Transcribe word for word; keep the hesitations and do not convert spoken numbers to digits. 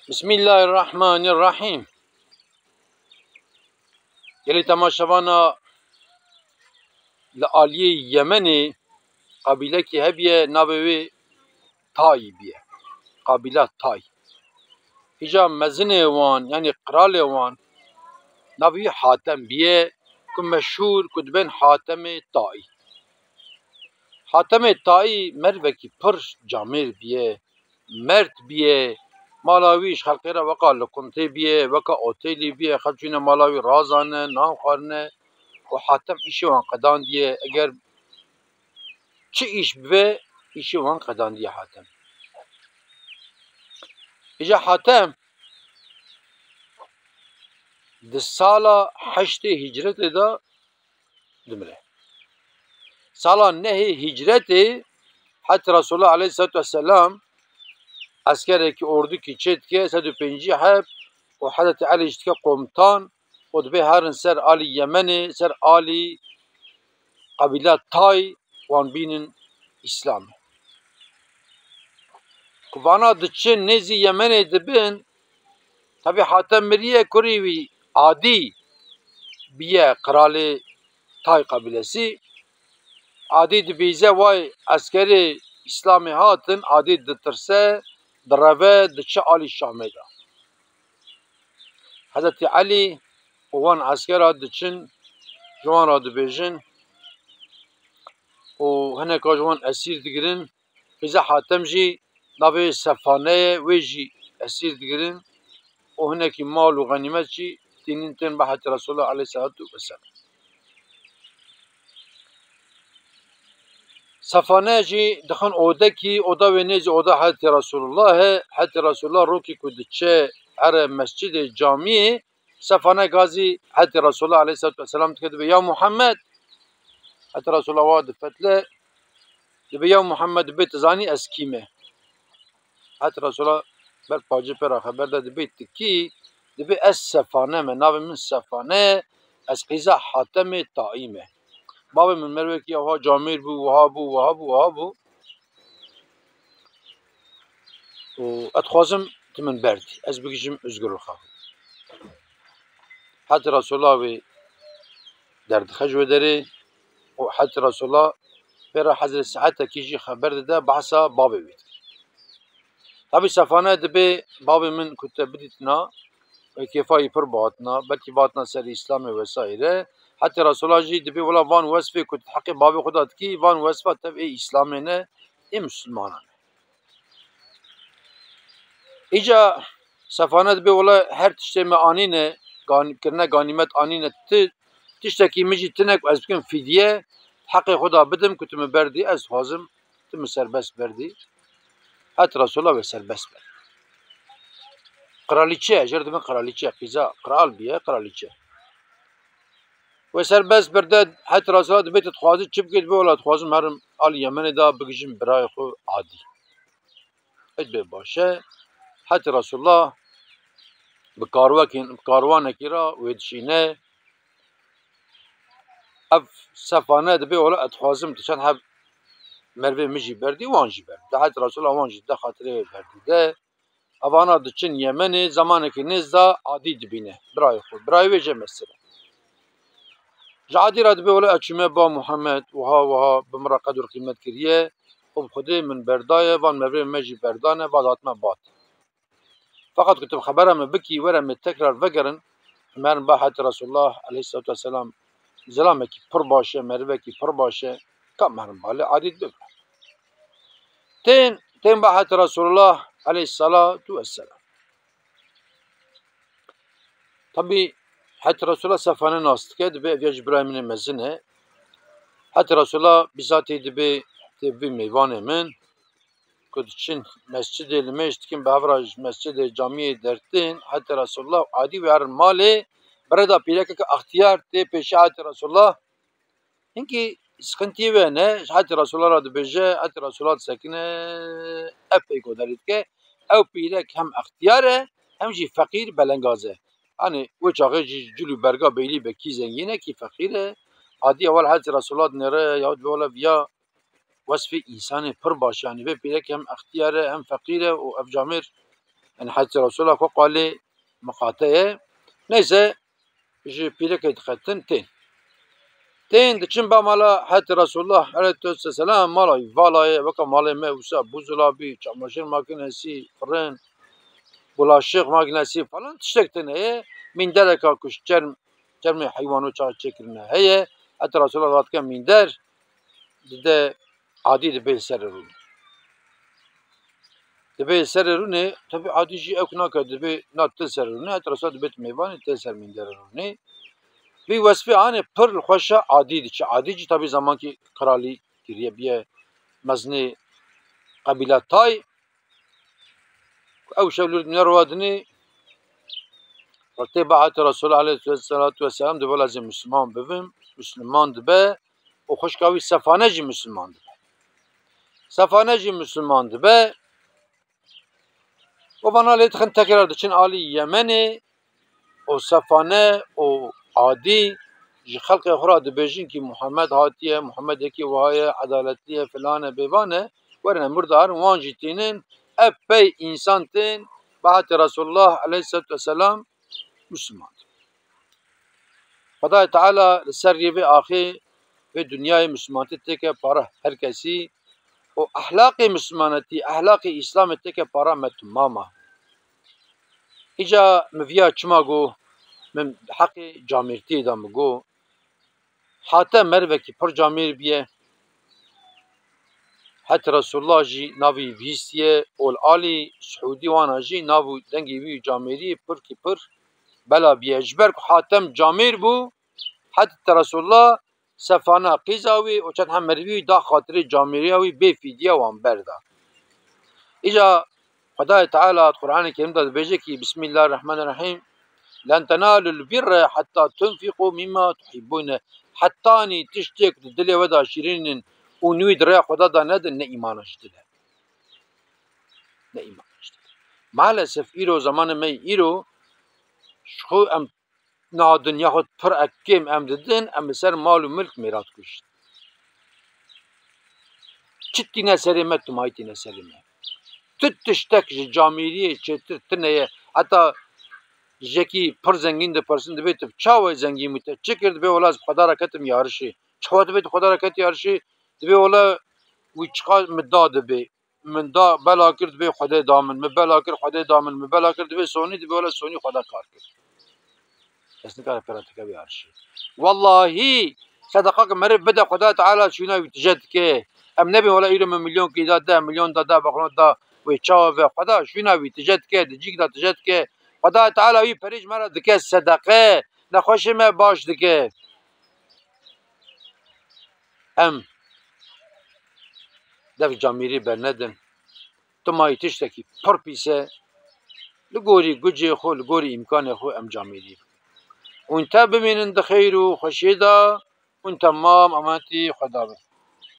Bismillahirrahmanirrahîm. Gelî temaşevana, li aliyê Yemenê qabîlekî hebiye, navê wê Tayî biye. Qabîla Tay. Îca mezinê wan, yanî qralê wan, navê wî Hatem biye, ku meşhûr, ku dibên Hatemê Tayî. Hatemê Tayî mervekî pir camêr biye, merd biye, mala wî ji xelkê re weka lokuntê biye, weka otelî biye, xelk çûne mala wî razane, nan xwarine û Hatem îşê wan qedandiye. Eger çi îş bibe, îşê wan qedandiye Hatem. Îca Hatem di sala heştê hicretê de dimire. Sala nehê hicretê het Resulullah aleyhissalatu vesselam eskerekî, ordukî çêdike, sed û pêncî heb, û Hezretî Elî jî dike komutan û dibê herin ser alî Yemenê, ser alî qebîla Tay, wan bînin Îslamê. Ku vana diçin nêzî Yemenê dibin, tevî Hatem miriye, kurî wî Adî biye qralê Tay qebîlesî. Adî dibîze, way eskerê Îslamê hatin, Adî ditirse, direve, diçe alî Şamê de. Hezretî Elî û wan eskera diçin, ji wan re dibêjin û hineka ji wan esîr digirin. Qîza Hatem jî navê Sefane ye, wê jî esîr digirin û hinekî mal û xenîmet jî tînin, tên ba hetê Resulullah aleyhisselatu vesselam. Sefane jî dixin odekî, oda wê nêzî oda hetê Resulullah e. Hetê Resulullah rokî ku diçe here mescidê camiyê, Sefane gazî hetê Resulullah aleyhisselatu vesselam dike, dibê, "Ya Muhammed!" Hetê Resulullah wa difetle, dibê, "Ya Muhammed, dibê tu zanî ez kî me?" Hetê Resulullah ber pacê pê re xeber de, dibê, "Tu kî?" Dibê, "Ez Sefane me, navê min Sefane ye, ez qîza Hatemê Taî me. Bavê min mervekî wiha camêr bû, wiha bû, wiha bû, wiha bû. Û ez dixwazim tu min berdî, ez bigihîjim Uzgurulxan." Hetê Resulullah wê derdixe ji wê derê û hetê Resulullah pê re hezrê saetekî jî xeber dide, behsa bavê wî dike. Tabî Sefane dibê, "Bavê min ku te bidîtina, kêfa wî pir bihatina, belkî bihatina ser Îslamê vesaire." Hetê Resulullah jî dibê, "Wela van wesfê ku tu heqê bavê xwe de dikî, van wesfa tev ê Îslamê ne, ê Misilmanan e." Îca Sefane dibê, "Wela her tiştê me anîne, gan-, kirine ganîmet anîne, ti tiştekî min jî tine ku ez bikim fîdye, heqê xwe de bidim ku tu min berdî, ez dixwazim tu min serbest berdî." Hetê Resulullah wê serbest berdî. Qiralîçe, jê re dibin qiralîçe, qîza qral biye, qiralîçe. Wê serbest birde, hetê Resulullah dibê, "Tu dixwazî çi bikî?" Dibê, "Wela dixwazim herim alî Yemenê de bigihîjim birayê xwe Adî." Ê dibê baş e. Hetê Resulullah bi karwekî, bi karwanekî re wê dişîne. Ev Sefane dibê, "Wela ez dixwazim tu çend heb mervê min jî berdî, wan jî berdî." De hetê Resulullah wan jî de xatirê wê berdî de. Evana diçin Yemenê, zemanekî nêz de Adî dibîne. Birayê xwe, birayê wê jê mestir e. Ji Adî re dibê, "Wela ez çûme ba Muhammed, wiha wiha bi min re qedr û qîmet kiriye û bi Xwedê min berdaye, van mervê me jî berdane, baz hatime bat. Feqet ku tu bi xebera min bikî, were me tekrar vegerin, em herin ba hetê Resulullah aleyhisselatu vesselam, zilamekî pir baş e, merivekî pir baş e, ka em herin ba." Lê Adî dibê. Tên, tên ba hetê Resulullah aleyhisselatu vesselam. Tabî hetê Resulullah Sefane nas dike, dibê, "Ev ya jî birayê min ê mezin e." Hetê Resulullah bîzatî dibê, "Tê bibî mêvanê min." Ku diçin mescidê, limêj dikin, bi hev re ji mescidê, camiyê dertên, hetê Resulullah û Adî wê herin malê, bi rê de pîrekeke extiyar tê pêşiya hetê Resulullah. Hinkî sıkıntiyê wê ne, ji hetê Resulullah re dibêje, hetê Resulullah disekine, ev peyko derê dike. Ew pîrek hem extiyar e, hem jî feqîr belengaz e. Hani wê çaxê jî cil û berga beylî be, kî zengîn e, kî feqîr e. Adî ewel hetê Resulullah dinêre, ya dibê, "Wela viya wesfê însanê pir baş, yanî vê pîrek hem extiyar e, hem feqîr e û ev camêr Yani Hezretî Resulullah xwe qalê miqate ye. Neyse, ji pîrekê dixetin tên. Tên diçin ba mala Hezretî Resulullah aleyhisselam, mala wî vala ye, weke malê me wisa buzula bî, çamaşir makinesî, firin, bulaşık makinesî falan tiştek tune ye. Mîndereka ku ji çerm, çermê heywan û çax çêkirine heye. Hezretî Resulullah radike mînder, dide adî dibê ser rûnê. Dibê ser rûnê, tabi adî jî ew nake, dibê na til ser rûnê, Hezretî Resulullah dibê mêvanê til ser mînder rûnê. Vî wesfê anê pir li xweşa adî diçe. Adî jî tabi zamankî kralî kiriye, biye mezinê qebîla tay. Ew şev lûr dine rû dinê, rotê ba Hezretî Resulullah aleyhisselatu vesselam dibe lazim Müslüman bibim, Müslüman dibe û xwişka wî Sefane jî Müslüman dibe. Sefane jî Müslüman dibe. Û vana lê dixin tekrar diçin alî Yemenê û Sefane û Adî ji xelkê xwe re dibêjin kî Muhammed hatiye, Muhammed yekî wiha ye, edaletlî ye, filan e, bêvan e, werin em wir de herin, wan jî tînin, epey însan tên, ba Hezretî Resulullah aleyhisselatu vesselam Müslüman. Xwedayê Teala li ser rê vê axê, vê dinyayê Müslümantî têke para her kesî û ehlaqê Müslümanetî, ehlaqê Îslamê têke para me temama. Îca min viya çima got, min heqê camêrtiyê de min got, Hatem merivekî pir camêr biye. Hezretî Resulullah jî navî bihîstiye û li alî Suûdî wana jî nav û dengê wî camêrî pirkî pir bela biye. Ji ber ku Hatem camêr bû, Hezretî Resulullah Sefana qîza wî û çend hem merivî wî da xatirê camêriya wî bê fîdiya wan berda. Îca Xwedayê Teala di Qur'anê Kerîm de dibêje kî, Bismillahirrahmanirrahîm, "Len tenalul birre hetta tunfiqu mimma tuhibbune." Hetanî tiştêk di dilê we de şîrîn in û nûî di rêya Xweda de nedin, ne îmana ji dil e. Ne îmana ji dil e. Maalesef îro, zamanê me yê îro, ji xwe em niha dinya xwe pir kêm em didin, em li ser mal û milk mêra dikujin. Çi tîne serê me, tu mayî tîne serê me. Tu tiştek ji camêriyê çêtir tune ye. Heta ji yekî pir zengîn dipirsin, dibê tu çawa zengîn bû, te çi kir, dibê wela ez bi Xweda re ketim yarişê. Çawa dibê tu Xweda re ketî yarişê? Dibê wela wî çiqas min da dibê. Min da bela kir, dibê Xwedê da min, min bela kir, Xwedê da min, min bela kir, dibê sonî, dibê wele sonî Xweda kar kir. Kes nikare pêra tike bê arşî. Wellahî, sedeqa ke meriv bide Xweda Teala şûna wî tije dike. Em nebin wele îro min milyon kî da, deh milyon da, deh bexno da, wê çawa ve Xweda şûna wî tije dike, di cîk da tije dike. Xweda Teala wî perê ji me re dike sedeqe, nexweşê me baş dike. Em dev camêrî bernedin. Timayî tiştekî pir pîs e. Li gorî gucê xwe, li gorî îmkanê xwe em camêrî bikin. Hûn te bimînin di xeyr û xweşiyê de, hûn temam emetî Xweda bin.